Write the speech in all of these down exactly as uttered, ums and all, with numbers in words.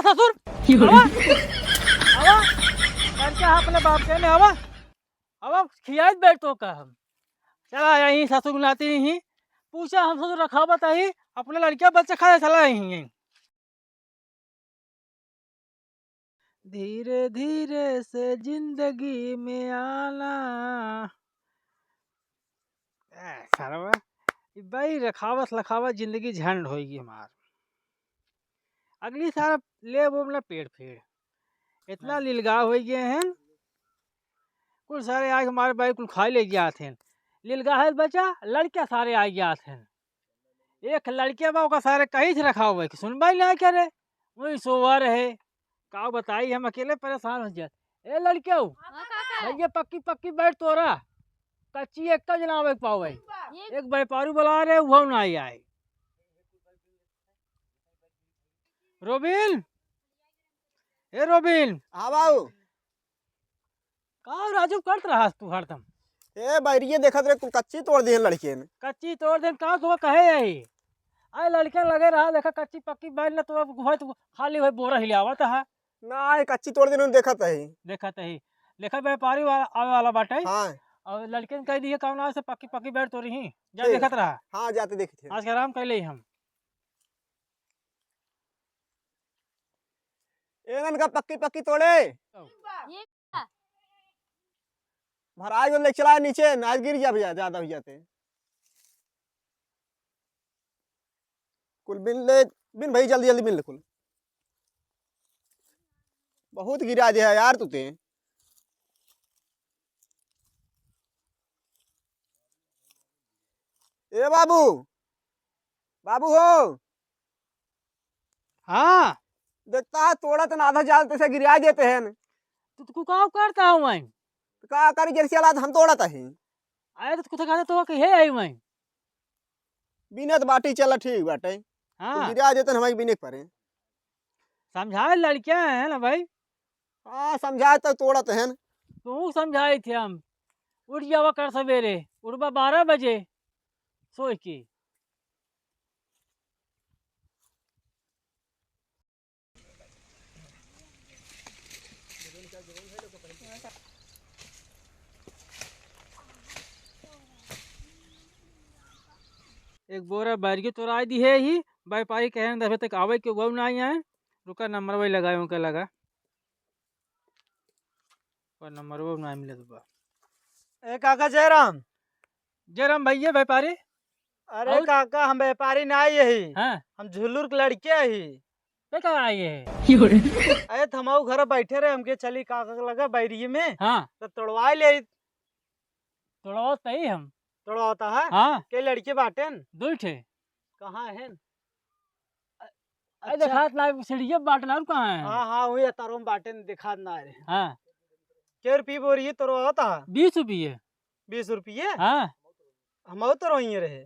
ससुर, आवा, आवा, लड़का अपने बाप के ने आवा, आवा, खियाइत बैठ तो का हम। चला यहीं ससुर नाती ही, पूछा हम ससुर रखावत ही, अपने लड़का बच्चा खाए चला यहीं। धीरे धीरे से जिंदगी में आना। ए, सरवा, ई भाई रखावत लखावत जिंदगी झंड होइगी हमार। अगली साल ले वो अपना पेट फेड़। इतना हाँ। लिलगा होइ गए हैं। कुल सारे आए हमारे भाई कुल खाई ले जात हैं। लिलगा है बच्चा, लड़का सारे आ जात हैं। एक लड़के बा, ओका सारे कहीं से रखा हुआ है कि सुनवाई ना करे, वही सोवा रहे। का बताई, हम अकेले परेशान हो जात। ए लड़के, हाँ, काका। भैया पक्की पक्की बैठ तोरा, कच्ची एक का जना आवे के पावे। एक एक व्यापारी बुला रहे, वो ना आए। रोबिन, ए रोबिन। हाँ बाबू। का राजू करत रहस तू हरदम? ए, बैरिये देखत रहे, कुल कच्ची तोड़ दिहन लड़के ने। कच्ची तोड़ देन का तो कहे यही? आए लड़के लगे रहा, देखा कच्ची पक्की बैल न तो अब होय तो खाली होय बोरा ही ले आवत है। ना, आए कच्ची तोड़ दिहन, देखत है। देखत है, देखा व्यापारी वाला आवे वाला बाटे। हाँ। और लड़के ने कह दिए कौन से पक्की पक्की बैल तोरी ही, जा ठीक। देखत रहा। हाँ, जाते देखते हैं। आज के आराम कर ले हम। एनन का पक्की पक्की तोड़े। ये भराई वाले चला नीचे, ना गिर जा भैया, ज्यादा हो जाते। कुल बिन ले, बिन भाई, जल्दी जल्दी बिन ले कुल। बहुत गिरा दिया यार तू ते। ए बाबू, बाबू हो। हाँ। देखता है, तोड़त ना आधा जाल तैसे गिरा देते हैं। तू, तू का करता हूँ मैं? तो का करी, जैसे हालात हम तोड़त ही। अरे तो कुछ कहते तो कहे आई मैं। बिनत बाटी चला ठीक बाटे। हाँ। तो गिरा देते हैं हमारे बिने के परे। समझाए लड़कियां हैं ना भाई। हाँ, समझाए तो तोड़त हैं। तू समझाए थे हम। उठ जावा कर सवेरे, उठबा बारह बजे सोए के। एक बोरा बैरियो तोराई दिहे ही, व्यापारी कहे न दस बजे तक आवे के, वो ना आए। रुका, नंबर वही लगाए, उनका लगा। पर नंबरवा ना मिलत बा। ए काका जयराम। जयराम भैया व्यापारी? अरे और? काका, हम व्यापारी ना आई ही। हाँ। हम झुल्लुर के लड़के ही। ते का आई है? अरे त हमहू घर बैठे रहे, हमके चली काका के लगा बैरिये में। हाँ। तो तोड़वाए ले। तोड़वाओ तई हम। तोड़वाता है? हाँ। के लड़के बाटेन? दुई ठे। कहाँ हैं? अ-, अरे अच्छा। देखात ना, सीढ़िये बाटेन, और कहाँ है? हाँ, हाँ, वही अतारो में बाटेन, देखात ना रहे। हाँ। के रुपये बोरी तोड़वाता है? बीस रुपये। बीस रुपये? हाँ। हमहू तोड़वाइए रहे।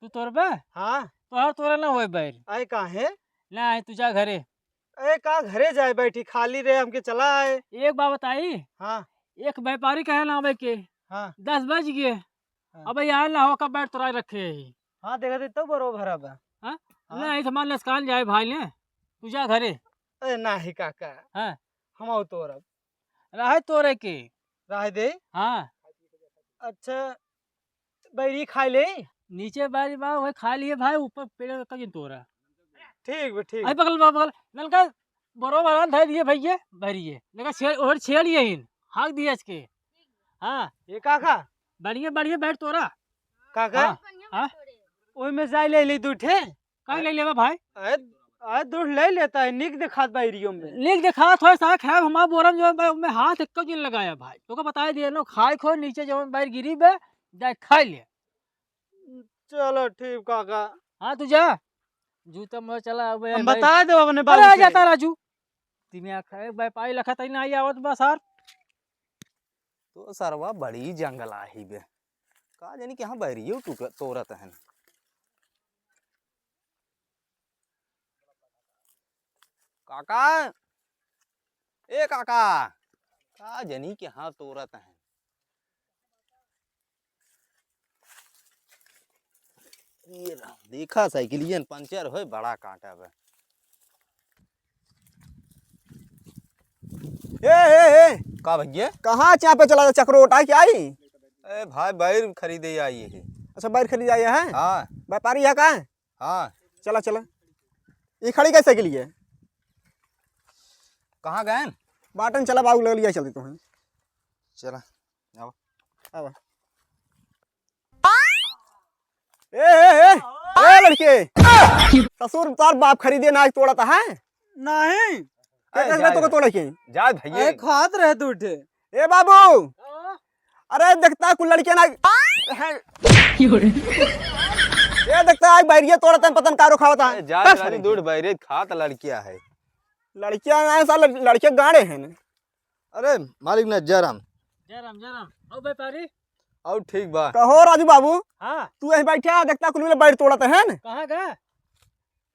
तू तोड़बे? हाँ। तोहार तोड़ा ना होए बैर। आए काहे? ना आए, तू जा घरे। ए, का घरे जाए बैठी, खाली रहे, हमके चला आए। एक बात बताई? हाँ। एक व्यापारी कहे ना आवे के। हाँ। दस बज गए। हाँ। अबे यार ना हो, कब बैठ तोरा रखे ही। हाँ, देखा दे तो बरो भरा बा। हाँ? हाँ। नहीं, तो मान लस्कान जाए भाई ने। तू जा घरे। ए, नाही काका। हाँ। हम आओ तोरब। रहे तोरे के। रहे दे? हाँ। अच्छा, बैरी खाए ले? नीचे बैरी बा, वही खा लिए भाई, ऊपर पेड़ का जिन तोरा। ठीक बा, ठीक। आई बगल बा, बगल। नलका बरोबर धर दिए भैया, बैरिये। लेकिन छेड़, और छेड़ ये हिन, हाक दिए इसके। हाँ। ये काका? बढ़िया, बढ़िया बैठ तोरा। काका? हाँ, हाँ। ओही में जाए ले ली दू ठे। काहे ले लेबा भाई? अरे, अरे, दूर ले लेता है, निक देखात बा एरियो में। निक देखात होय, साला खैर हमार बोरम जो बा, ओमे हाथ एक्को जिन लगाया भाई। तोका बताई दिए नो, खाए खो नीचे जवन बाहर गिरी बे, जाए खाए ले। चलो ठीक काका। हाँ, तू जा। जूता मोजा चला, अब हम भाई। बता दो अपने अरे, बाबू आ से। जाता राजू। तिमे आखा, एक भाई पाई लखा तई ना आई आवत बा सर। तो सरवा बड़ी जंगल आही बे। का जानी कि हाँ बैरियो टूट, तोरत हन। काका, ए काका, का जानी कि हाँ तोरत हन। ये रहा, देखा साइकिलियन पंचर होए, बड़ा कांटा बा। ए, ए, ए। का भैया? कहाँ चापे चला था, चकरोटा क्या आई? ए भाई, बैर खरीदे आई है। अच्छा, बैर खरीदे आई है? हाँ। व्यापारी है का? हाँ। चला, चला। ये खड़ी कैसे के लिए? कहाँ गए? बाटन चला, बाबू लग लिया, चलते तो हैं। चला, आओ। आओ। ए, ए, ए, ए, लड़के। ससुर, तार बाप खरीदे ना, आज तोड़ा था, हैं? नहीं। ए, कैसे जा, तो को जा। तोड़े के? जा भैया। ए, खात रहे तू उठे। ए बाबू। हाँ? अरे देखता कुल लड़के ना। ए देखता, आज बैरिया तोड़ता है, पता न का रोखावता है। ए, जा, का जा, सारे दूध के? बैरे खात लड़किया है। लड़किया ना है, साला लड़के गाड़े हैं ना। अरे मालिक ना, जय राम। जय राम, जय राम। आओ व्यापारी। आओ, ठीक बा। कहो राजू बाबू। हाँ। तू यहीं बैठे है, देखता कुल मिले बैर तोड़त है न। कहाँ का?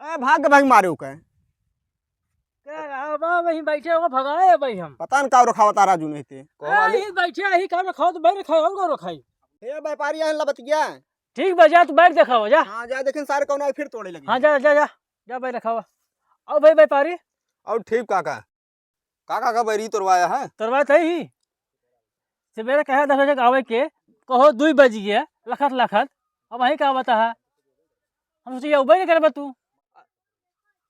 ए, भाग के भाग मारे ओके। क्या रहा बा, वहीं बैठे हो, भगाए भाई हम। पता न का रखावता राजू नहीं ते। कहो हाँ, मालिक। यहीं बैठे, यहीं का रखाओ तो बैर खाओ, और का रखाई। ए, व्यापारी यहाँ लबत गया। ठीक बा, जा तू बैर देखाओ, जा। हाँ, जा, देखिन सारे कौन आए, फिर तोड़े लगे। हाँ, जा, जा, जा, जा बैर देखाओ। आओ भाई व्यापारी। आओ, ठीक काका। का, का, का बैरी तोरवाया है? तोरवाया त ही। सवेरे कहे दस बजे के आवे के, कहो दुई बज गया, लखत, लखत। अब वहीं का बता है? हम सोचिए, उबे नहीं करबा तू।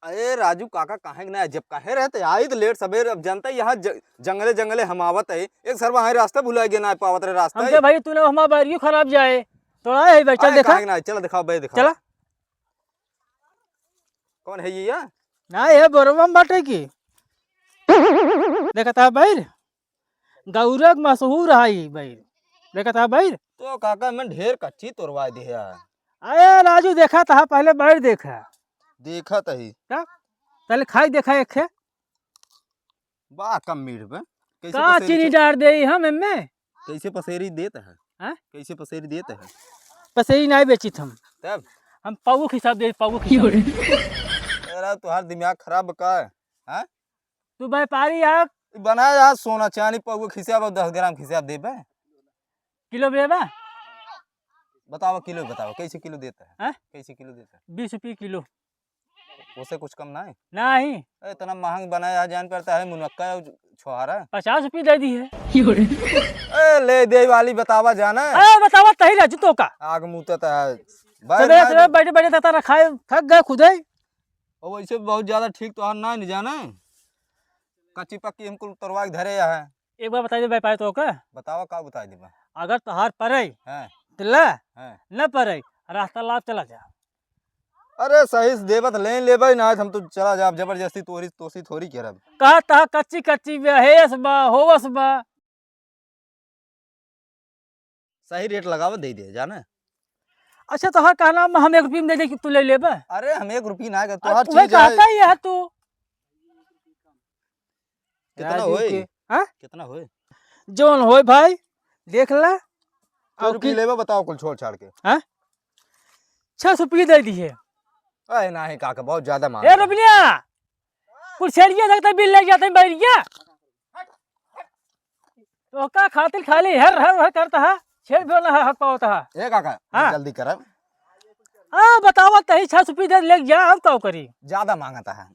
अरे राजू काका, काहे के ना, जब कहे रहे त आई त लेट सबेर, अब जनता यहाँ ज-, जंगले, जंगले हम आवत है, एक सरवा है रास्ता भुला गया, ना पावत रहे रास्ता हम ही। तो भाई, तूने हमारा बैरियो खराब जाए, तोड़ा है भाई, चल अरे देखा। काहे के ना, चला दिखाओ, भाई दिखाओ। चला। कौन है ये या? ना, ये बोरवा में बाटे की। देखत हा बैर? गौरक मशहूर है ई बैर। देखत हा बैर? तो काका, मैं ढेर कच्ची तोरवा दे है। अरे राजू, देखत हा, पहले बैर देखा। देखत ही। का? पहले खाई देखा एक खे। बा, कम मीठ बा। कैसे का पसेरी चीनी चल- डार दे हम एमे? कैसे पसेरी देत है? हैं? कैसे पसेरी देत है? पसेरी नाहीं बेचित हम। तब? हम पावो के हिसाब दे, पावो के हिसाब। अरे, तोहार दिमाग खराब बा का? हैं? तू व्यापारी आ। ई बनाया आज सोना चानी पावो के हिसाब और दस ग्राम के हिसाब देबे? किलो देबा? बताओ, किलो बताओ, कैसे किलो देता है? हैं? कैसे किलो देता है? बीस रुपये किलो। उससे कुछ कम ना है? नहीं। ए, इतना महंग बनाया है, जान पड़ता है, मुनक्का है, छोहारा। पचास रुपये दे दी है। ए, ले दे वाली बतावा जाना। ए, बतावा तही राजू तो का। आग मुतत है। बैर सवेरे, ना सवेरे दे। बैठे, बैठे तता रखाए, थक गए खुदे। और वैसे बहुत ज्यादा ठीक तो ना, नहीं जाना। कच्ची पक्की हमको तोरवा के धरे है। एक बार बताई दे, भाई, पाए तो का? बतावा, का बताई देबा? अगर तोहार परे, हाँ। त ला, हाँ। न परे, रास्ता लाभ चला जा। अरे, सही से देबा त ले लेबे, ना हम तो चला जाब, जबरदस्ती तोरी, तोसी थोड़ी करब। कहा तहा कच्ची कच्ची बा, हेस बा, होवस बा। सही रेट लगावा, दे दे, जाने। अच्छा, तोहार कहना में हम एक रुपये में दे दे कि तू ले लेबे? अरे, हम एक रुपये ना कर, अब तोहार उहे चीज है। कहता ही है तू। कितना राजू होई? के, हाँ? कितना होई? जौन होई भाई, देख ला। कै अब रुपये की लेबा बताओ, कुल छोड़ छाड़ के। हाँ? छह सौ रुपये दे दिए। अरे नाही काका, बहुत ज्यादा मांग ए रहा है। रुपया, कुल छेड़िया देखता बिल ले जाते हैं बैरिया। तो का खातिर खाली हर हर हर करता है, छेड़ भी ना हक पावता है। ए काका, हाँ। जल्दी करब। हाँ, बतावा तही छह सौ रुपये दे ले जा, हम का करी? ज्यादा मांगता है,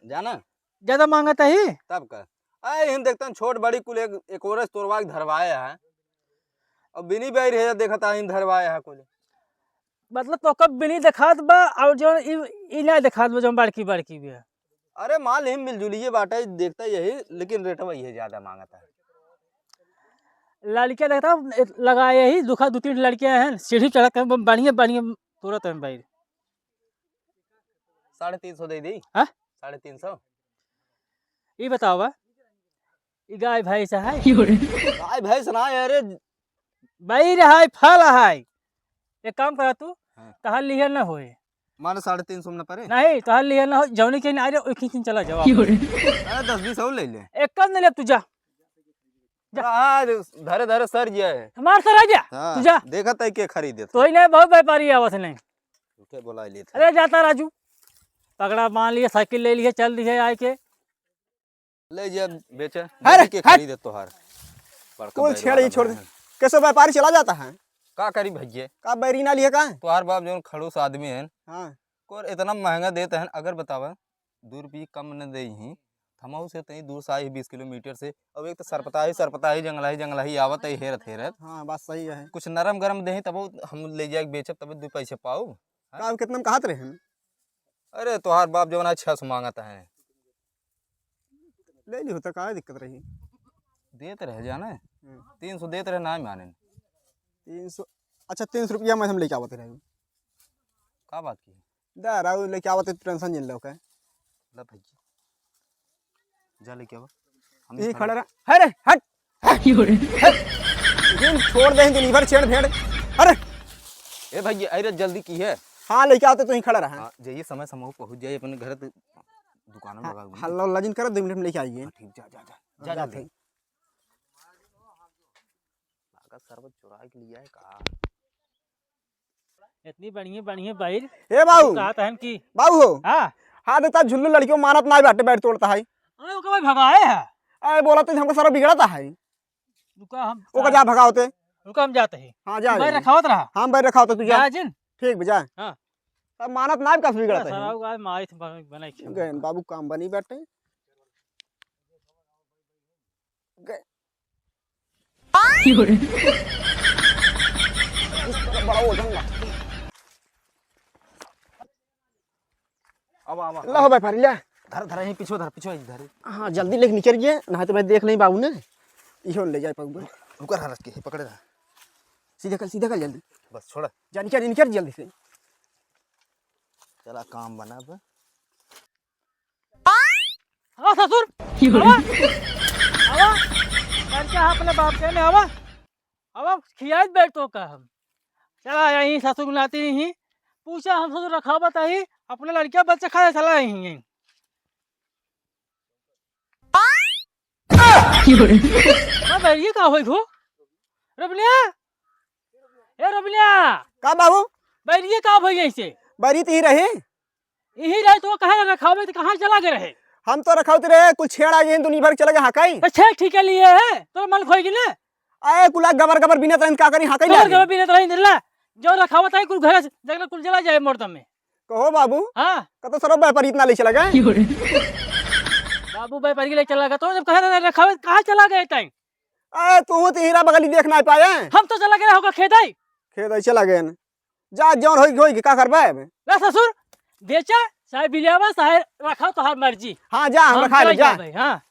जाना? ज्यादा मांगता ही? तब का? आए, हम देखते हैं छोट बड़ी कुल एक, एक औरत तोरवा के धरवाए है। अब बिनी बैर है, देखत आइन धरवाए है कुल। मतलब तो कब बिनी देखात बा और जौन ई, ई ना देखात बा जौन बड़की, बड़की भी है। अरे माल ही मिलजुलिए बाटे, देखता यही, लेकिन रेटवा ये ज्यादा मांगता है। लड़कियां देखता लगा यही दुखा दो तीन लड़कियां हैं, सीढ़ी चढ़ के ब-, बढ़िया, बढ़िया तुरत हैं भाई। साढ़े तीन सौ दे दी। हाँ? साढ़े तीन सौ। ई बतावा, ई गाय भैंस है? गाय भैंस ना है, अरे। बैर है, फल है। एक काम करा तू, हाँ। तहार लिहे न होए। माने साढ़े तीन सौ में न परे? नहीं, तहार लिहे न हो, जौनी के ना रे, ओई खींचिन चला जावा। अरे, दस बीस और ले ले। एक कम ले ले, तू जा। जा। अरे, हाँ, धरे, धरे सर गया है। हमार सर आ गया? हाँ, तू जा। देखत है के खरीदे तो ही नहीं, बहुत व्यापारी आवत नहीं। उठे बोला लेत है। अरे, जाता राजू, पकड़ा बांध लिए, साइकिल ले लिए, चल दिए आए के। ले जा बेचे, अरे, बेच के हट। खरीदे तोहार। बड़का कुल बैल छेड़ ही वाला छोड़ दे। बहन। कैसे व्यापारी चला जाता है? का करी भैया? का बैरी ना लिए का? तोहार बाप जौन खड़ूस आदमी है, हाँ। को इतना महंगा देते हैं, अगर बतावा, दो रुपये कम न दे ही, हमहू से तनी दूर से आई, बीस किलोमीटर से। अब एक तो सरपता ही, सरपता ही, जंगला ही, जंगला ही आवत है, हेरत, हेरत। हाँ, बात सही है। कुछ नरम गरम देही, तब हम ले जाके बेचब, तब दो पैसे पाऊ। हाँ? का, कितना में कहत रहे हैं? अरे, तोहार बाप जवन है, छह सौ मांगत है। ले ली होता, का दिक्कत रही? देत रहे जाने। हम्म। तीन सौ देत रहे, ना माने। तीन सौ? अच्छा, तीन सौ रुपया में हम लेके आवत रहे। का बात की? दा, राहु लेके आवत है, tension जिन लो के। ला भैया, जा लेके आवा। हम यही खड़ा खड़ा रहा। अरे, हट। जिन छोड़ दे, दिन भर छेड़ भेड़। अरे। ए भैया, अरे जल्दी की है। हाँ, लेके आवत है, तू ही खड़ा रहा। हाँ, जाइए, समय समय पहुँच जाइए अपने घर, तो दुकान में हाँ, लगा दूंगी। हल्ला उल्ला जिन कर, दो मिनट में लेके आइए। हाँ, ठीक, जा, जा, जा। हाँ, जा जाते जल्दी। हैं। लागत सरवा चुराए के लिए है का? इतनी बढ़िया, बढ़िया बैर। ए बाबू। तू कहत हन कि बाबू हो। हाँ। हाँ, देता झुल्लू लड़कियों मानत ना बाटे, बैर तोड़ता है। अरे, ओके भाई भगाए है। अरे, बोला तो हमको सारा बिगड़ता है। रुका हम ओका जा भगावते। रुका हम जाते हैं। हाँ, जा, तू बैर जा। रखावत रहा। हाँ, बैर रखावते, तू जा। जा जिन। ठीक बा, जा। हाँ। अब मानत ना कस बिगड़ता है। सारा ओका मारित बन-, बनाई खेल। गए बाबू, काम बनी बैठे। गए। बड़ा वजन बा। अब आवा। ला हो व्यापारी, ला। धर, धर, यहीं पीछे धर, पीछे यहीं धर। हाँ, जल्दी लेके निकल गए, ना तो मैं देख नहीं बाबू ने। इहो ले जाए पाऊंगा। रुका रहा, रख के, पकड़े रहा। सीधा कर, सीधा कर जल्दी। बस, छोड़ा। जा, निकल, निकल जल्दी से। चला, काम बना अब। आवा ससुर, आवा, आवा, करके अपने बाप के में आवा, आवा, खियाइत बैठ तो का हम। चला यहीं ससुर नाती ही, पूछा हम ससुर रखावत ही, अपने लड़किया बच्चा खाए चला यहीं। का बैरिये का होई हो? रबलिया, ए रबलिया। का बाबू? बैरिये का होई ऐसे? बैरी तो ही रही। यही रहे तो कहाँ रखावे तो कहाँ चला गए रहे? हम तो रखावत रहे, कुल छेड़ आ गए, दुनिया भर चले गए, हाँ, कई? तो छेड़ ठीक है लिए है, तो मन खोई गिले। आए, कुला गबर गबर बिनत रहन, का करी, हाँ, कई गबर ले गबर बिनत रहन, दिल्ला। जो रखावत है, कुल घर जगह कुल चला जाए मोर्दम में। कहो बाबू। हाँ। कतो सरो व्यापारी इतना ले चला गए? बाबू व्यापारी ले चला गया, तो जब कहे रहे रखावे, कहाँ चला गए टाइम? आए, तू तो हीरा बगली देख ना पाए। हम तो चला गए होगा खेदाई। खेदाई चला गए न। जा, जौन होई, होई, का करबे अब? ना ससुर, बेचा, चाहे बिलियावा, चाहे रखा, तोहार मर्जी। हाँ, जा, हम हम रखा ले, चला जा। गया भाई, हाँ।